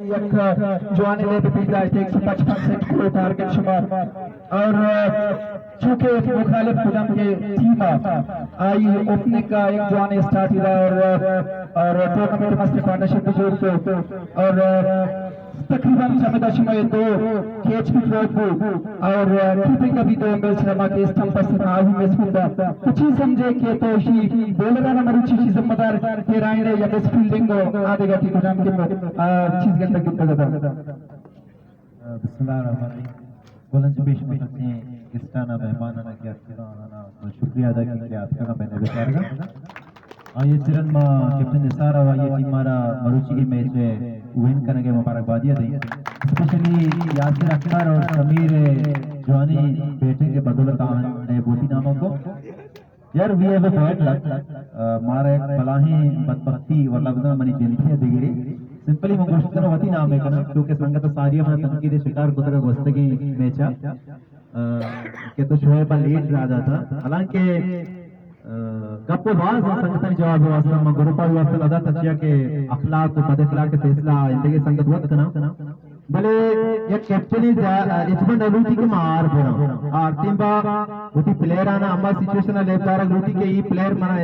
یک جوانیں لیب پیش داشت، ایک سو پچپن سیٹ کو ٹارگٹ شمار۔ اور چونکہ مخالف کجام کے ٹیم آئی اوپننگ کا ایک جوانیں اسٹارٹ ہی رہا اور، اور ٹورنامنٹ مست پارٹنرشپ بھی جوڑ کو اور تقریباً چمدا شمئے دو کیچ بھی ڈراپ بو اور کیپنگ ابھی دو میچ رما کے اسٹمپ پر سے آوی مس بوتا۔ تو چی سمجھے کہ تو اشی بولرانا مروچی اشی ذمہ دار ٹھہرائیں یا مس فیلڈنگ و آدگہ ٹی کجام کے، آ، چیز گندگ گندگ ءَ۔ بسم اللہ الرحمن الرحیم۔ گلنچ پیش مکسیں گسٹانا مہمانانا کہ اتکگاں آنانا شکریہ ادا کنیں کہ آتکگاں بہ نہ بچارگا۔ آئی ءِ سرا ما کیپٹن نثار ءَ و آئی ءِ ٹیم ءَ را مروچیگیں میچ ءِ وین کنگ ءِ مبارکبادی ءَ دئیں۔ اسپیشلی یاسر اختر اور سمیر ءِ جوانیں بیٹنگ ءِ بدولت آہاں لیب وتی نام ءَ کو۔ یار، we have a bad luck, مارا یک بلاہیں بدبختی و لبزاں منی جندی ءَ دگرے۔ سمپلی من گوشت کناں وتی نام ءَ کناں، چونکہ سنگت ساری ءَ منا تنقید ءِ شکار کتگ ءَ گوستگیں میچ ءَ، آ، کہ تو شعیب ءَ لیٹ راہ داتا۔ حالانکہ، آ، گپ ءَ باز انت، سنگتانی جواب ءِ واستہ من گروپ ءِ واستہ نہ داتا، چیا کہ اخلاق و بد اخلاق ءِ فیصلہ ایندگہ سنگت وت کناں۔ بلے یک کیپٹنے زا-، ہچبر نہ لوٹی کہ ما ہار براں۔ ہر ٹیم با وتی پلیئرانا ہما سچویشن ءَ لیب دارگ لوٹی کہ ای پلیئر منا